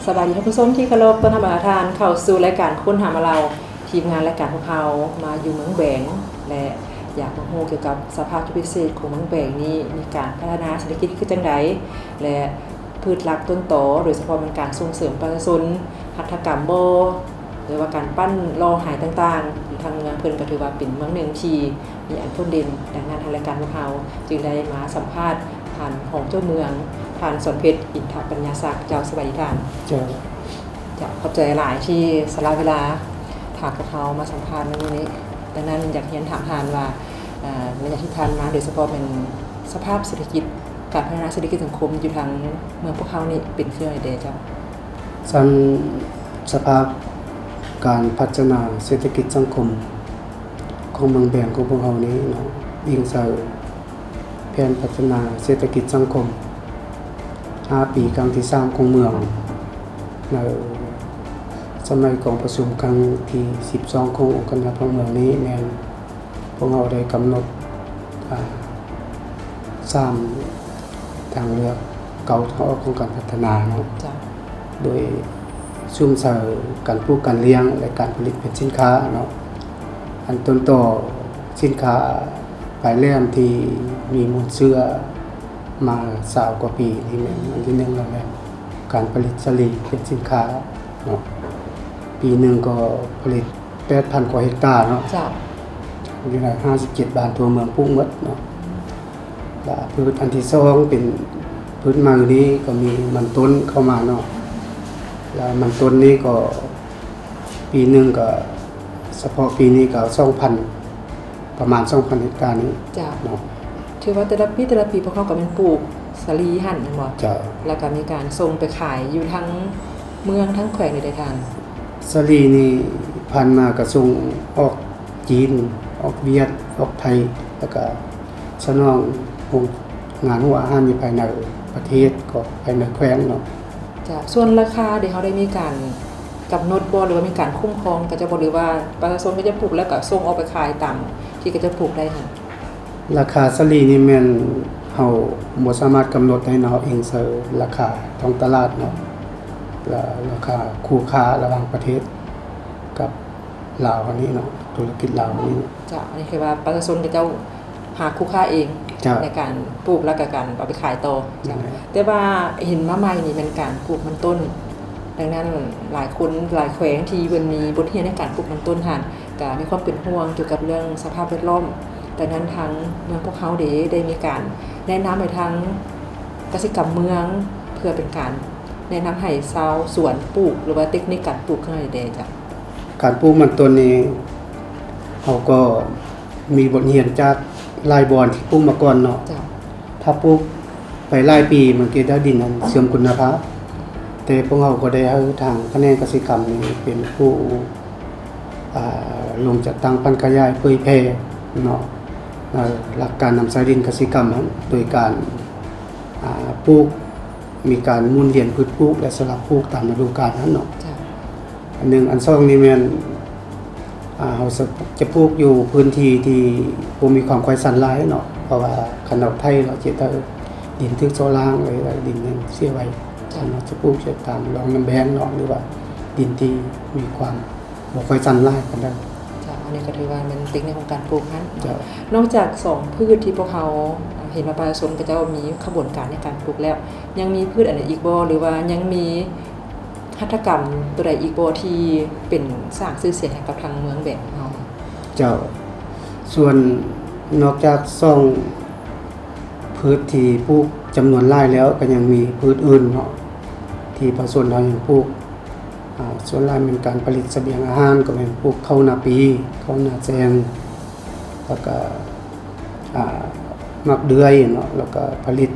ສະບາຍດີທ່ານຜູ້ຊົມທີ່ເຄົາລົບ, ຕ້ອນຮັບບັນດາທ່ານເຂົ້າສູ່ລາຍການຄົ້ນຫາມາເລົ່າ. ທີມງານລາຍການພວກເຮົາມາຢູ່ເມືອງແບງ ແລະ ຢາກຮູ້ກ່ຽວກັບສະພາບຈຸດພິເສດຂອງເມືອງແບງນີ້ ມີການພັດທະນາເສດຖະກິດຄືຈັ່ງໃດ ແລະ ພືດຫຼັກຕົ້ນຕໍ ໂດຍສະເພາະແມ່ນການສົ່ງເສີມປະຊາຊົນ ຫັດຖະກຳບໍ ຫຼືວ່າການປັ້ນຫຼໍ່ຫາຍຕ່າງໆ ຢູ່ທາງເມືອງເພິ່ນກໍຖືວ່າເປັນເມືອງໜຶ່ງທີ່ມີອັນໂດດເດັ່ນ. ດັ່ງນັ້ນ ທາງລາຍການພວກເຮົາຈຶ່ງໄດ້ມາສຳພາດທ່ານຮອງເຈົ້າເມືອງ ທ່ານສອນເພັດ ອິນທະປັນຍາສັກ. ເຈົ້າ ສະບາຍດີທ່ານ. ເຈົ້າ. ເຈົ້າ ຂອບໃຈຫຼາຍທີ່ສະຫຼະເວລາພາພວກເຮົາມາສຳພາດໃນມື້ນີ້. ດັ່ງນັ້ນ ຢາກຮຽນຖາມທ່ານວ່າ ເອີ ໄລຍະທີ່ຜ່ານມາ ໂດຍສະເພາະແມ່ນສະພາບເສດຖະກິດ ການພັດທະນາເສດຖະກິດສັງຄົມຢູ່ທາງເມືອງພວກເຮົານີ້ເປັນຄືໃດແດ່ເຈົ້າ? ຊັ້ນສະພາບການພັດທະນາເສດຖະກິດສັງຄົມຂອງເມືອງແບງຂອງພວກເຮົານີ້ເນາະ ອີງໃສ່ແຜນພັດທະນາເສດຖະກິດສັງຄົມຫ້າປີຄັ້ງທີສາມຂອງເມືອງ ໃນສະໄໝກອງປະຊຸມຄັ້ງທີສິບສອງຂອງອົງຄະນະພັກເມືອງນີ້ແມ່ນ ພວກເຮົາໄດ້ກຳນົດ ອາ ສາມທາງເລືອກ ເກົ້າທາງອອກຂອງການພັດທະນາເນາະ ເຈົ້າ. ໂດຍສຸມໃສ່ການປູກການລ້ຽງ ແລະ ການຜະລິດເປັນສິນຄ້າເນາະ. ອັນຕົ້ນຕໍສິນຄ້າປາຍແຫຼມທີ່ມີມູນເຊື້ອມາຊາວກວ່າປີນີ້ແມ່ນ ອັນທີໜຶ່ງລະແມ່ນການຜະລິດສາລີເປັນສິນຄ້າເນາະ ປີໜຶ່ງກໍຜະລິດ ແປດພັນກວ່າເຮັກຕາເນາະ ເຈົ້າ. ຢູ່ໃນຫ້າສິບເຈັດບ້ານທົ່ວເມືອງປູກໝົດເນາະ ແລະ ພືດອັນທີສອງເປັນພືດໃໝ່ນີ້ກໍມີມັນຕົ້ນເຂົ້າມາເນາະ ແລະ ມັນຕົ້ນນີ້ກໍປີໜຶ່ງກໍ ສະເພາະປີນີ້ກໍສອງພັນ ປະມານສອງພັນເຮັກຕານີ້ ເຈົ້າ ເນາະ. ຖືວ່າແຕ່ລະປີ ແຕ່ລະປີພວກເຮົາກໍແມ່ນປູກສາລີຫັ້ນແມ່ນບໍ່? ເຈົ້າ. ແລ້ວກໍມີການສົ່ງໄປຂາຍຢູ່ທາງເມືອງທາງແຂວງໃດໆທ່ານ? ສາລີນີ້ຜ່ານມາກໍສົ່ງອອກຈີນ ອອກຫວຽດ ອອກໄທ ແລ້ວກໍສະໜອງໂຮງງານຫົວອາຫານຢູ່ພາຍໃນປະເທດ ກໍພາຍໃນແຂວງເນາະ. ເຈົ້າ. ສ່ວນລາຄາເດ ເຮົາໄດ້ມີການກຳນົດບໍ່ ຫຼືວ່າມີການຄຸ້ມຄອງເຂົາເຈົ້າບໍ່ ຫຼືວ່າປະຊາຊົນເຂົາເຈົ້າປູກແລ້ວກໍສົ່ງອອກໄປຂາຍຕາມທີ່ເຂົາເຈົ້າປູກໄດ້ຫັ້ນ? ລາຄາສາລີນີ້ແມ່ນເຮົາບໍ່ສາມາດກຳນົດໄດ້ເນາະ ເຮົາອີງໃສ່ລາຄາທ້ອງຕະຫຼາດເນາະ ລະ ລາຄາຄູ່ຄ້າລະຫວ່າງປະເທດກັບລາວອັນນີ້ເນາະ ທຸລະກິດລາວອັນນີ້ເນາະ. ເຈົ້າ. ອັນນີ້ຄືວ່າປະຊາຊົນເຂົາເຈົ້າຫາຄູ່ຄ້າເອງ ເຈົ້າ ໃນການປູກ ແລ້ວກໍການເອົາໄປຂາຍຕໍ່. ແມ່ນແຫຼະ. ແຕ່ວ່າເຫັນມາໃໝ່ນີ້ແມ່ນການປູກມັນຕົ້ນ. ດັ່ງນັ້ນ ຫຼາຍຄົນຫຼາຍແຂວງທີ່ເພິ່ນມີບົດຮຽນໃນການປູກມັນຕົ້ນຫັ້ນ ກະມີຄວາມເປັນຫ່ວງກ່ຽວກັບເລື່ອງສະພາບແວດລ້ອມ. ດັ່ງນັ້ນ ທາງເມືອງພວກເຮົາເດ ໄດ້ມີການແນະນຳໃຫ້ທາງກະສິກຳເມືອງ ເພື່ອເປັນການແນະນຳໃຫ້ຊາວສວນປູກ ຫຼືວ່າເຕັກນິກການປູກເຮົາໃດແດ່ເຈົ້າ? ການປູກມັນຕົ້ນນີ້ ເຮົາກໍມີບົດຮຽນຈາກຫຼາຍບ່ອນທີ່ປູກມາກ່ອນເນາະ. ເຈົ້າ. ຖ້າປູກໄປຫຼາຍປີ ມັນກໍໄດ້ດິນອັນເສື່ອມຄຸນນະພາບ. ແຕ່ພວກເຮົາກໍໄດ້ໃຫ້ທາງຂະແໜງກະສິກຳນີ້ເປັນຜູ້ ອ່າ ລົງຈັດຕັ້ງ ຜັນຂະຫຍາຍ ເຜີຍແຜ່ເນາະ ເອີ ຫຼັກການນຳໃຊ້ດິນກະສິກຳຫັ້ນ ໂດຍການ ອ່າ ປູກ ມີການໝູນວຽນພືດປູກ ແລະ ສະຫຼັບປູກຕາມລະດູການຫັ້ນເນາະ. ເຈົ້າ. ອັນໜຶ່ງ. ອັນສອງນີ້ແມ່ນ ອ່າ ເຮົາຈະ ຈະປູກຢູ່ພື້ນທີ່ທີ່ບໍ່ມີຄວາມຄ່ອຍຊັນຫຼາຍເນາະ ເພາະວ່າຄັນເຮົາໄຖເນາະ ຈະເຮັດໃຫ້ດິນຖືກເຊາະລ້າງ ແລະ ດິນນັ້ນເສຍໄວ. ເຈົ້າ. ເຮົາຈະປູກຢູ່ຕາມຮ່ອງນ້ຳແບງເນາະ ຫຼືວ່າດິນທີ່ມີຄວາມບໍ່ຄ່ອຍຊັນຫຼາຍປານໃດ. ເຈົ້າ. ອັນນີ້ກໍຖືວ່າແມ່ນເຕັກນິກຂອງການປູກຫັ້ນເນາະ. ເຈົ້າ. ນອກຈາກສອງພືດທີ່ພວກເຮົາເຫັນວ່າປະຊາຊົນເຂົາເຈົ້າມີຂະບວນການໃນການປູກແລ້ວ ຍັງມີພືດອັນໃດອີກບໍ່ ຫຼືວ່າຍັງມີ ຫັດຖະກຳຕົວໃດອີກບໍ່ທີ່ເປັນສ້າງຊື່ສຽງໃຫ້ກັບທາງເມືອງແບງຂອງເຮົາ? ເຈົ້າ. ສ່ວນນອກຈາກສອງພືດທີ່ປູກຈຳນວນຫຼາຍແລ້ວ ກໍຍັງມີພືດອື່ນເນາະ ທີ່ປະຊາຊົນເຮົາຍັງປູກ. ອາ ສ່ວນຫຼາຍແມ່ນການຜະລິດສະບຽງອາຫານ ກໍແມ່ນປູກເຂົ້ານາປີ ເຂົ້ານາແຊງ ແລ້ວກະ ອາ ໝາກເດືອຍເນາະ ແລ້ວກະຜະລິດ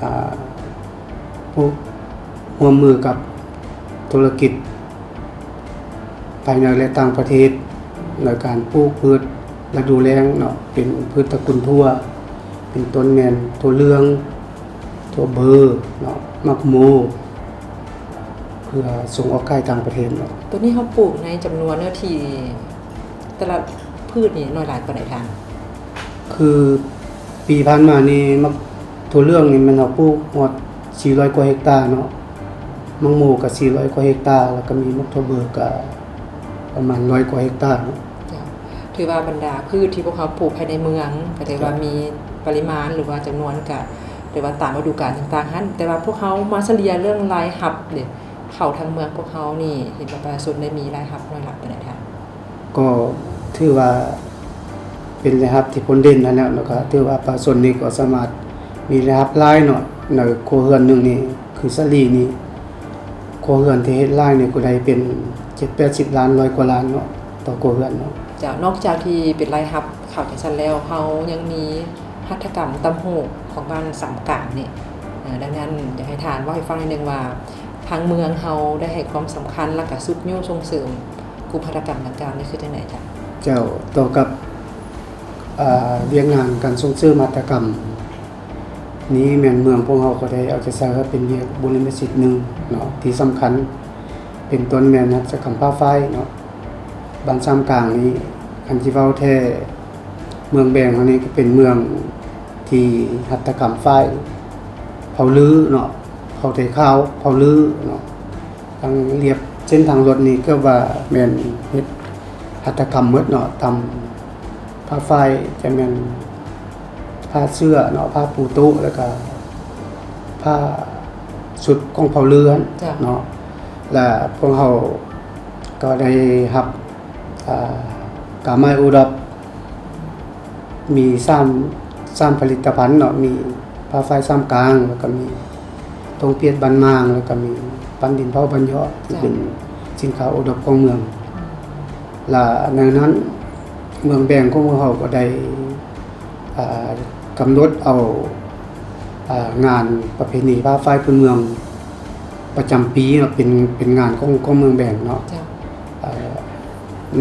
ອາ ພວກຮ່ວມມືກັບທຸລະກິດພາຍໃນ ແລະ ຕ່າງປະເທດ ໃນການປູກພືດລະດູແລ້ງເນາະ ເປັນພືດຕະກຸນຖົ່ວ ເປັນຕົ້ນແມ່ນຖົ່ວເຫຼືອງ ຖົ່ວເບີເນາະ ໝາກໂມ ເພື່ອສົ່ງອອກຂາຍຕ່າງປະເທດເນາະ. ໂຕນີ້ເຮົາປູກໃນຈຳນວນເນື້ອທີ່ ແຕ່ລະພືດນີ້ໜ້ອຍຫຼາຍປານໃດທ່ານ? ຄືປີຜ່ານມານີ້ ໝາກຖົ່ວເຫຼືອງນີ້ແມ່ນເຮົາປູກຮອດສີ່ຮ້ອຍກວ່າເຮັກຕາເນາະ ໝາກໂມກະສີ່ຮ້ອຍກວ່າເຮັກຕາ ແລ້ວກະມີໝາກຖົ່ວເບີກະປະມານຮ້ອຍກວ່າເຮັກຕາເນາະ. ເຈົ້າ ຖືວ່າບັນດາພືດທີ່ພວກເຮົາປູກພາຍໃນເມືອງ ກໍຖືວ່າ ເຈົ້າ ມີປະລິມານ ຫຼືວ່າຈຳນວນ ກໍຖືວ່າຕາມລະດູການຕ່າງໆຫັ້ນ. ແຕ່ວ່າພວກເຮົາມາສະເລ່ຍເລື່ອງລາຍຮັບເດ ເຂົ້າທາງເມືອງພວກເຮົານີ້ ເຫັນວ່າປະຊາຊົນໄດ້ມີລາຍຮັບໜ້ອຍຫຼັກປານໃດທ່ານ? ກໍຖືວ່າເປັນລາຍຮັບທີ່ພົ້ນເດັ່ນຫັ້ນແຫຼະເນາະ, ກໍຖືວ່າປະຊາຊົນນີ້ກໍສາມາດມີລາຍຮັບຫຼາຍເນາະ. ໃນຄົວເຮືອນໜຶ່ງນີ້ ຄືສາລີນີ້ ຄົວເຮືອນທີ່ເຮັດຫຼາຍນີ້ກໍໄດ້ເປັນເຈັດແປດສິບລ້ານ ຮ້ອຍກວ່າລ້ານເນາະ ຕໍ່ຄົວເຮືອນເນາະ. ເຈົ້າ ນອກຈາກທີ່ເປັນລາຍຮັບເຂົ້າຈັ່ງຊັ້ນແລ້ວ ເຮົາຍັງມີຫັດຖະກຳຕ່ຳຫູກຂອງບ້ານສາມກາງນີ້. ເອີ ດັ່ງນັ້ນ ຢາກໃຫ້ທ່ານເວົ້າໃຫ້ຟັງໜ້ອຍໜຶ່ງວ່າ ທາງເມືອງເຮົາໄດ້ໃຫ້ຄວາມສຳຄັນ ແລ້ວກະຊຸກຍູ້ສົ່ງເສີມກຸ່ມຫັດຖະກຳດັ່ງກ່າວນີ້ຄືຈັ່ງໃດເຈົ້າ? ເຈົ້າ ຕໍ່ກັບ ອາ ວຽກງານການສົ່ງເສີມຫັດຖະກຳນີ້ ແມ່ນເມືອງພວກເຮົາກໍໄດ້ເອົາໃຈໃສ່ວ່າເປັນວຽກບຸລິມະສິດໜຶ່ງເນາະ ທີ່ສຳຄັນ ເປັນຕົ້ນແມ່ນຫັດຖະກຳຜ້າຝ້າຍເນາະ. ບ້ານສາມກາງນີ້ ຄັນຊິເວົ້າແທ້ ເມືອງແບງເຮົານີ້ກໍເປັນເມືອງທີ່ຫັດຖະກຳຝ້າຍເຜົ່າລືເນາະ, ເຜົ່າໄທຂາວ ເຜົ່າລືເນາະ. ທາງລຽບເສັ້ນທາງລົດນີ້ເກືອບວ່າແມ່ນເຮັດຫັດຖະກຳໝົດເນາະ, ຕາມຜ້າຝ້າຍຈະແມ່ນຜ້າເສື້ອເນາະ, ຜ້າປູໂຕະ ແລ້ວກະຜ້າຊຸດຂອງເຜົ່າລືຫັ້ນ ເຈົ້າ ເນາະ. ແລະ ພວກເຮົາກໍໄດ້ຮັບ ອາ ກາໄມ້ໂອດອບ ມີສາມ ສາມຜະລິດຕະພັນເນາະ, ມີຜ້າຝ້າຍສາມກາງ ແລ້ວກໍມີຕົງປຽດບ້ານໝ່າງ ແລ້ວກໍມີປັ້ນດິນເຜົາບ້ານເຍາະ ທີ່ ເຈົ້າ ເປັນສິນຄ້າໂອດອບຂອງເມືອງ. ອືມ ແລະ ໃນນັ້ນເມືອງແບງຂອງພວກເຮົາກໍໄດ້ ອາ ກຳນົດເອົາ ອາ ງານປະເພນີຜ້າຝ້າຍພື້ນເມືອງປະຈຳປີເນາະ ເປັນ ເປັນງານຂອງ ຂອງເມືອງແບງເນາະ. ເຈົ້າ ອາ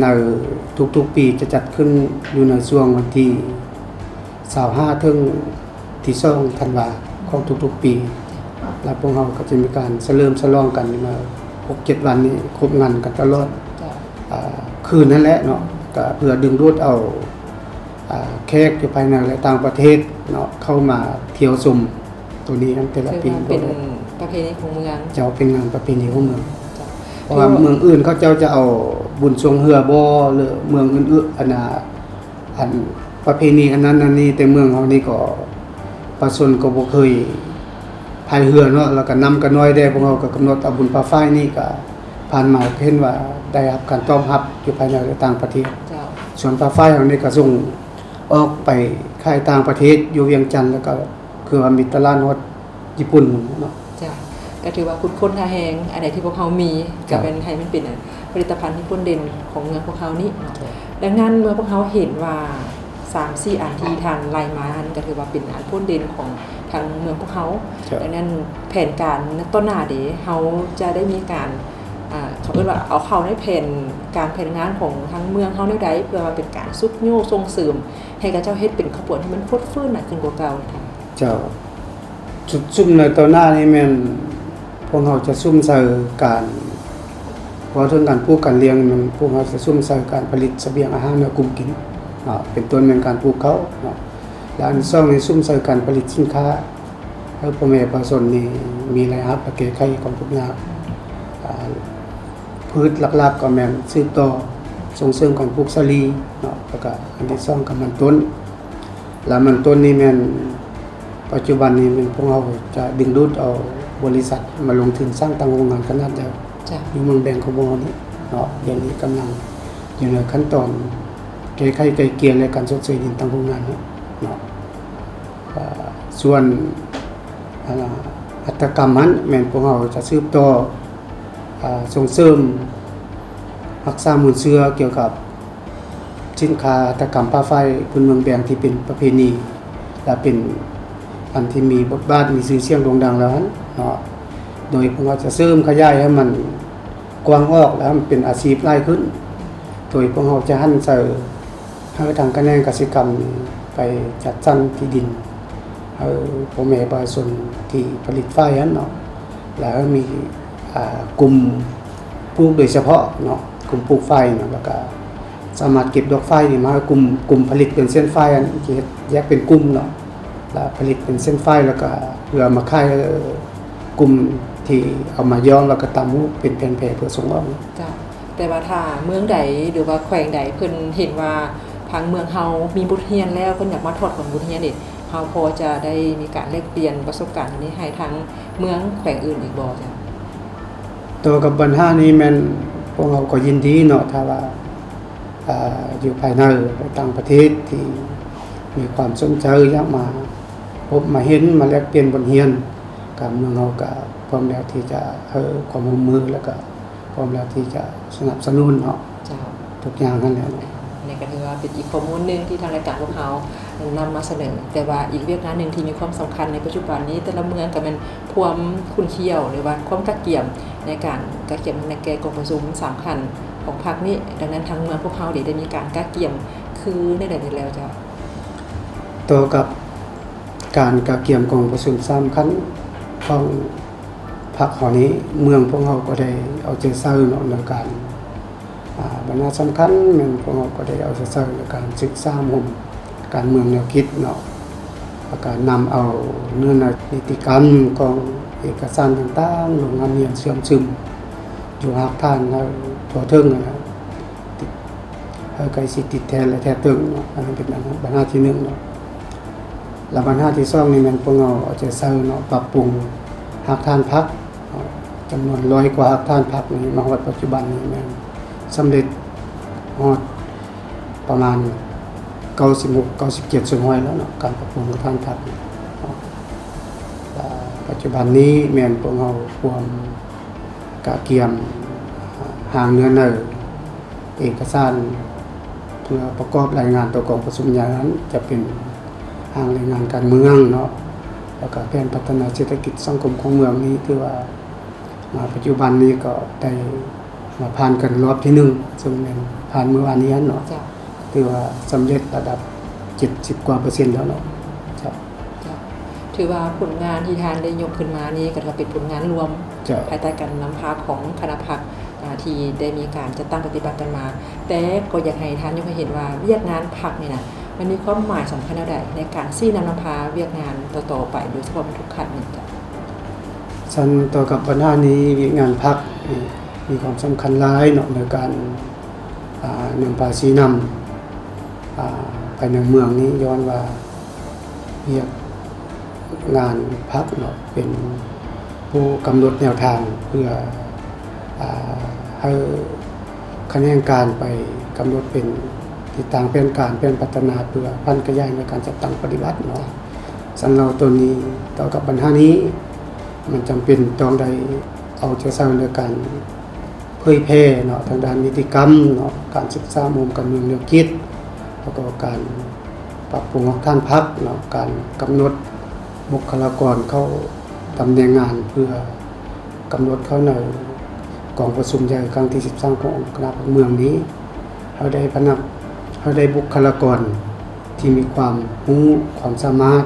ໃນທຸກໆປີຈະຈັດຂຶ້ນຢູ່ໃນຊ່ວງວັນທີຊາວຫ້າ ເຖິງທີສອງທັນວາຂອງທຸກໆປີ. ແລ້ວພວກເຮົາກໍຈະມີການສະເຫຼີມສະຫຼອງກັນມາຫົກເຈັດວັນນີ້ ຄົບງານກັນຕະຫຼອດ ເຈົ້າ ອາ ຄືນນັ້ນແຫຼະເນາະ, ກໍເພື່ອດຶງດູດເອົາ ອາ ແຂກຢູ່ພາຍໃນ ແລະ ຕ່າງປະເທດເນາະ ເຂົ້າມາທ່ຽວຊົມໂຕນີ້ນຳແຕ່ລະປີ. ຖືວ່າເປັນປະເພນີຂອງເມືອງ. ເຈົ້າ ເປັນງານປະເພນີຂອງເມືອງ. ເຈົ້າ ເພາະວ່າເມືອງອື່ນເຂົາເຈົ້າຈະເອົາບຸນຊ່ວງເຮືອບໍ ຫຼືເມືອງອື່ນໆ ອັນນ່າ ອັນປະເພນີອັນນັ້ນອັນນີ້, ແຕ່ເມືອງເຮົານີ້ກໍປະຊາຊົນກໍບໍ່ເຄີຍພາຍເຮືອເນາະ, ແລ້ວກໍນ້ຳກໍໜ້ອຍແດ່. ພວກເຮົາກໍກຳນົດເອົາບຸນຜ້າຝ້າຍນີ້ ກໍຜ່ານມາເຫັນວ່າໄດ້ຮັບການຕອບຮັບຢູ່ພາຍໃນ ແລະ ຕ່າງປະເທດ. ເຈົ້າ ສ່ວນຜ້າຝ້າຍເຮົານີ້ກໍສົ່ງອອກໄປຂາຍຕ່າງປະເທດ ຢູ່ວຽງຈັນ ແລ້ວກໍຄືວ່າມີຕະຫຼາດຮອດ ຍີ່ປຸ່ນເນາະ. ເຈົ້າ ກໍຖືວ່າຂຸດຄົ້ນຫາແຮງ ອັນໃດທີ່ພວກເຮົາມີ ເຈົ້າ ກໍແມ່ນໃຫ້ມັນເປັນ ອາ ຜະລິດຕະພັນທີ່ໂດດເດັ່ນຂອງເມືອງພວກເຮົານີ້ເນາະ. ເຈົ້າ ດັ່ງນັ້ນເມື່ອພວກເຮົາເຫັນວ່າ ສາມສີ່ອັນທີ່ທ່ານໄລ່ມາຫັ້ນ ກໍຖືວ່າເປັນອັນໂດດເດັ່ນຂອງທາງເມືອງພວກເຮົາ. ເຈົ້າ ດັ່ງນັ້ນແຜນການຕໍ່ໜ້າເດ ເຮົາຈະໄດ້ມີການ ອາ ເຂົາເອີ້ນວ່າເອົາເຂົ້າໃນແຜນການແຜນງານຂອງທາງເມືອງເຮົາແນວໃດ ເພື່ອວ່າເປັນການຊຸກຍູ້ສົ່ງເສີມໃຫ້ເຂົາເຈົ້າເຮັດເປັນຂະບວນທີ່ມັນຟົດຟື້ນໜ້າຂຶ້ນກວ່າເກົ່າ. ເຈົ້າ ຊຸມໃນຕໍ່ໜ້ານີ້ແມ່ນພວກເຮົາຈະສຸມໃສ່ການ ເວົ້າເຖິງການປູກການລ້ຽງ ແມ່ນພວກເຮົາຈະສຸມໃສ່ການຜະລິດສະບຽງອາຫານໃຫ້ກຸ່ມກິນເນາະ, ເປັນຕົ້ນແມ່ນການປູກເຂົ້າເນາະ. ແລະ ອັນທີສອງນີ້ສຸມໃສ່ການຜະລິດສິນຄ້າໃຫ້ພໍ່ແມ່ປະຊາຊົນນີ້ມີລາຍຮັບ ແລະ ແກ້ໄຂຄວາມທຸກຍາກ. ອາ ພືດຫຼັກໆກໍແມ່ນສືບຕໍ່ສົ່ງເສີມການປູກສາລີເນາະ, ແລ້ວກະອັນທີສອງກໍມັນຕົ້ນ. ລະມັນຕົ້ນນີ້ແມ່ນ ປັດຈຸບັນນີ້ແມ່ນພວກເຮົາຈະດຶງດູດເອົາບໍລິສັດມາລົງທຶນສ້າງຕັ້ງໂຮງງານຂະໜາດໃຫຍ່ ເຈົ້າ ຢູ່ເມືອງແບງຂອງພວກເຮົານີ້ເນາະ. ດຽວນີ້ກຳລັງຢູ່ໃນຂັ້ນຕອນແກ້ໄຂໄກ່ເກ່ຍ ແລະ ການຊົດເຊີຍດິນຕັ້ງໂຮງງານເນາະ. ອາ ສ່ວນ ອາ ຫັດຖະກຳຫັ້ນແມ່ນພວກເຮົາຈະສືບຕໍ່ ອາ ສົ່ງເສີມຮັກສາມູນເຊື້ອກ່ຽວກັບ ສິນຄ້າຫັດຖະກຳຜ້າຝ້າຍພື້ນເມືອງແບງທີ່ເປັນປະເພນີ ແລະ ເປັນອັນທີ່ມີບົດບາດ ມີຊື່ສຽງໂດ່ງດັງແລ້ວຫັ້ນເນາະ, ໂດຍພວກເຮົາຈະເສີມຂະຫຍາຍໃຫ້ມັນກວ້າງອອກ ແລະ ໃຫ້ມັນເປັນອາຊີບຫຼາຍຂຶ້ນ, ໂດຍພວກເຮົາຈະຫັນໃສ່ໃຫ້ທາງຂະແໜງກະສິກຳໄປຈັດສັນທີ່ດິນໃຫ້ພໍ່ແມ່ປະຊາຊົນທີ່ຜະລິດຝ້າຍຫັ້ນເນາະ, ແລະ ໃຫ້ມີ ອາ ກຸ່ມປູກໂດຍສະເພາະເນາະ, ກຸ່ມປູກຝ້າຍເນາະ, ແລ້ວກະສາມາດເກັບດອກຝ້າຍນີ້ມາໃຫ້ກຸ່ມ ກຸ່ມຜະລິດເປັນເສັ້ນຝ້າຍຫັ້ນ ຊິເຮັດແຍກເປັນກຸ່ມເນາະ, ແລ້ວຜະລິດເປັນເສັ້ນຝ້າຍ ແລ້ວກະເພື່ອມາຂາຍໃຫ້ກຸ່ມ ທີ່ເອົາມາຍ້ອມ ແລ້ວກໍຕ່າງຮູບເປັນແຜນແຜເພື່ອສົ່ງອອກ. ເຈົ້າ ແຕ່ວ່າຖ້າເມືອງໃດ ຫຼືວ່າແຂວງໃດ ເພິ່ນເຫັນວ່າທາງເມືອງເຮົາມີບົດຮຽນແລ້ວ ເພິ່ນຢາກມາຖອດຖອນບົດຮຽນນີ້ ເຮົາພໍຈະໄດ້ມີການແລກປ່ຽນປະສົບການອັນນີ້ໃຫ້ທາງເມືອງແຂວງອື່ນອີກບໍ່ເຈົ້າ? ຕໍ່ກັບບັນຫານີ້ແມ່ນພວກເຮົາກໍຍິນດີເນາະ ຖ້າວ່າ ອ່າ ຢູ່ພາຍໃນ ແລະ ຕ່າງປະເທດທີ່ມີຄວາມສົນໃຈຢາກມາພົບມາເຫັນ ມາແລກປ່ຽນບົດຮຽນ ກະເມືອງເຮົາກະພ້ອມແລ້ວທີ່ຈະໃຫ້ຄວາມຮ່ວມມື ແລ້ວກະພ້ອມແລ້ວທີ່ຈະສະໜັບສະໜູນເນາະ. ເຈົ້າ ທຸກຢ່າງຫັ້ນແຫຼະເນາະ. ອັນນີ້ກໍຖືວ່າເປັນອີກຂໍ້ມູນໜຶ່ງທີ່ທາງລາຍການພວກເຮົານຳມາສະເໜີ. ແຕ່ວ່າອີກວຽກງານໜຶ່ງທີ່ມີຄວາມສຳຄັນໃນປັດຈຸບັນນີ້ ແຕ່ລະເມືອງກໍແມ່ນຄວາມຂຸ້ນຂ້ຽວ ຫຼືວ່າຄວາມກະກຽມໃນການກະກຽມໃນແກ່ກອງປະຊຸມສາມຂັ້ນຂອງພັກນີ້. ດັ່ງນັ້ນທາງເມືອງພວກເຮົາເດ ໄດ້ມີການກະກຽມຄືແນວໃດແດ່ແລ້ວເຈົ້າ? ຕໍ່ກັບການກະກຽມກອງປະຊຸມສາມຂັ້ນຂອງພັກເຮົານີ້ ເມືອງພວກເຮົາກໍໄດ້ເອົາໃຈໃສ່ເນາະ ໃນການ ອ່າ ບັນຫາສຳຄັນແມ່ນພວກເຮົາກໍໄດ້ເອົາໃຈໃສ່ໃນການສຶກສາຮ່ວມການເມືອງແນວຄິດເນາະ ແລ້ວກະນຳເອົາເນື້ອໃນນິຕິກຳຂອງເອກະສານຕ່າງໆ ລົງງານຮຽນເຊື່ອມຊຶມຢູ່ຮາກຖານໃຫ້ທົ່ວເຖິງຫັ້ນນະ ຕິດ ໃຫ້ໃກ້ຊິດຕິດແທນ ແລະ ແທດຕຶງເນາະ. ອັນນີ້ເປັນບັນຫາ ບັນຫາທີໜຶ່ງເນາະ. ແລະ ບັນຫາທີສອງນີ້ແມ່ນພວກເຮົາເອົາໃຈໃສ່ເນາະ ປັບປຸງຮາກຖານພັກ ຈຳນວນຮ້ອຍກວ່າຮາກຖານພັກນີ້ ມາຮອດປັດຈຸບັນນີ້ແມ່ນສຳເລັດຮອດປະມານເກົ້າສິບຫົກ ເກົ້າສິບເຈັດສ່ວນຮ້ອຍແລ້ວເນາະ ການປັບປຸງຮາກຖານພັກນີ້ເນາະ. ປັດຈຸບັນນີ້ແມ່ນພວກເຮົາພວມກະກຽມຮ່າງເນື້ອໃນ ເອກະສານເພື່ອປະກອບລາຍງານຕໍ່ກອງປະຊຸມໃຫຍ່ນັ້ນ ຈະເປັນຮ່າງລາຍງານການເມືອງເນາະ ແລ້ວກະແຜນພັດທະນາເສດຖະກິດສັງຄົມຂອງເມືອງນີ້ ຖືວ່າມາປັດຈຸບັນນີ້ກໍໄດ້ມາຜ່ານກັນລອບທີໜຶ່ງ ເຊິ່ງແມ່ນຜ່ານມື້ວານນີ້ຫັ້ນເນາະ. ເຈົ້າ ຖືວ່າສຳເລັດລະດັບເຈັດສິບກວ່າເປີເຊັນແລ້ວເນາະ. ເຈົ້າ ເຈົ້າ ຖືວ່າຜົນງານທີ່ທ່ານໄດ້ຍົກຂຶ້ນມານີ້ ກໍຖືວ່າເປັນຜົນງານລວມ ເຈົ້າ ພາຍໃຕ້ການນຳພາຂອງຄະນະພັກ ອ່າ ທີ່ໄດ້ມີການຈັດຕັ້ງປະຕິບັດກັນມາ. ແຕ່ກໍຢາກໃຫ້ທ່ານຍົກໃຫ້ເຫັນວ່າ ວຽກງານພັກນີ້ນະ ມັນມີຄວາມໝາຍສຳຄັນແນວໃດໃນການຊີ້ນຳນຳພາວຽກງານຕໍ່ໆໄປ ໂດຍສະເພາະແມ່ນທຸກຂັ້ນນີ້ເຈົ້າ? ຊັ້ນຕໍ່ກັບບັນຫານີ້ ວຽກງານພັກນີ້ມີຄວາມສຳຄັນຫຼາຍເນາະ ໃນການ ອ່າ ນຳພາຊີ້ນຳ ອ່າ ພາຍໃນເມືອງນີ້ ຍ້ອນວ່າວຽກງານພັກເນາະ ເປັນຜູ້ກຳນົດແນວທາງເພື່ອ ອ່າ ໃຫ້ຂະແໜງການໄປກຳນົດເປັນທິດທາງແຜນການ, ແຜນພັດທະນາ ເພື່ອຜັນຂະຫຍາຍໃນການຈັດຕັ້ງປະຕິບັດເນາະ. ສຳລັບໂຕນີ້ ຕໍ່ກັບບັນຫານີ້ ມັນຈຳເປັນຕ້ອງໄດ້ເອົາໃຈໃສ່ໃນການ ເຜີຍແຜ່ເນາະ ທາງດ້ານນິຕິກຳເນາະ, ການສຶກສາຮ່ວມກັນເມືອງແນວຄິດ ແລ້ວກໍການປັບປຸງຮາກຖານພັກເນາະ, ການກຳນົດບຸກຄະລາກອນເຂົ້າຕຳແໜ່ງງານ ເພື່ອກຳນົດເຂົ້າໃນກອງປະຊຸມໃຫຍ່ຄັ້ງທີສິບສາມຂອງຄະນະພັກເມືອງນີ້ ເຮົາໄດ້ພະນັກ ເຮົາໄດ້ບຸກຄະລາກອນທີ່ມີຄວາມຮູ້ຄວາມສາມາດ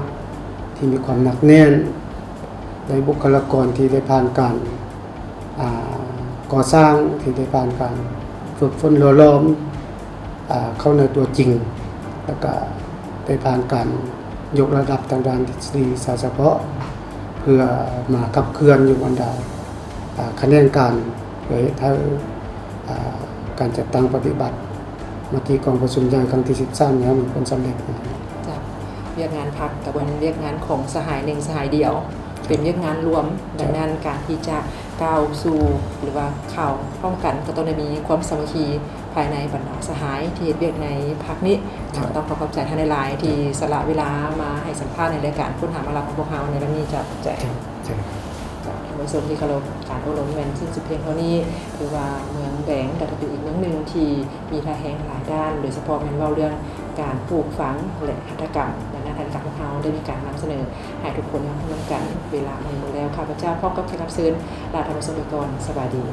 ທີ່ມີຄວາມໜັກແໜ້ນ ໄດ້ບຸກຄະລາກອນທີ່ໄດ້ຜ່ານການ ອ່າ ກໍ່ສ້າງ ທີ່ໄດ້ຜ່ານການຝຶກຝົນຫຼໍ່ຫຼອມ ອ່າ ເຂົ້າໃນຕົວຈິງ ແລ້ວກະໄດ້ຜ່ານການຍົກລະດັບທາງດ້ານທິດສະດີວິຊາສະເພາະ ເພື່ອມາຂັບເຄື່ອນຢູ່ບັນດາ ອ່າ ຂະແໜງການ ເພື່ອເຮັດໃຫ້ ອ່າ ການຈັດຕັ້ງປະຕິບັດມະຕິກອງປະຊຸມໃຫຍ່ຄັ້ງທີສິບສາມນີ້ໃຫ້ມີຜົນສຳເລັດ. ເຈົ້າ ວຽກງານພັກກໍບໍ່ແມ່ນວຽກງານຂອງສະຫາຍໜຶ່ງສະຫາຍດຽວ ເປັນວຽກງານລວມ. ເຈົ້າ ດັ່ງນັ້ນ ການທີ່ຈະກ້າວສູ່ ຫຼືວ່າກ້າວພ້ອມກັນ ກໍຕ້ອງໄດ້ມີຄວາມສາມັກຄີພາຍໃນບັນດາສະຫາຍທີ່ເຮັດວຽກໃນພັກນີ້. ເຈົ້າ ເນາະ ຕ້ອງຂໍຂອບໃຈທ່ານຫຼາຍໆ ເຈົ້າ ທີ່ສະຫຼະເວລາມາໃຫ້ສຳພາດໃນລາຍການຄົ້ນຫາມາລາວຂອງພວກເຮົາໃນຄັ້ງນີ້. ເຈົ້າ ຂອບໃຈ. ເຈົ້າ ເຈົ້າ ເຈົ້າ ທ່ານຜູ້ຊົມທີ່ເຄົາລົບ, ການໂອ້ລົມແມ່ນສິ້ນສຸດພຽງເທົ່ານີ້. ຖືວ່າເມືອງແບງກໍຖືເປັນອີກເມືອງໜຶ່ງທີ່ ມີທ່າແຮງຫຼາຍດ້ານ, ໂດຍສະເພາະແມ່ນເວົ້າເລື່ອງການປູກຝັງ ແລະ ຫັດຖະກຳ. ດັ່ງນັ້ນ ທາງລາຍການຂອງເຮົາໄດ້ມີການນຳສະເໜີໃຫ້ທຸກຄົນໄດ້ຮັບຮູ້ນຳກັນ. ເວລາໝົດແລ້ວ, ຂ້າພະເຈົ້າພ້ອມກັບແຂກຮັບເຊີນ ລາທ່ານຜູ້ຊົມໄປກ່ອນ. ສະບາຍດີ.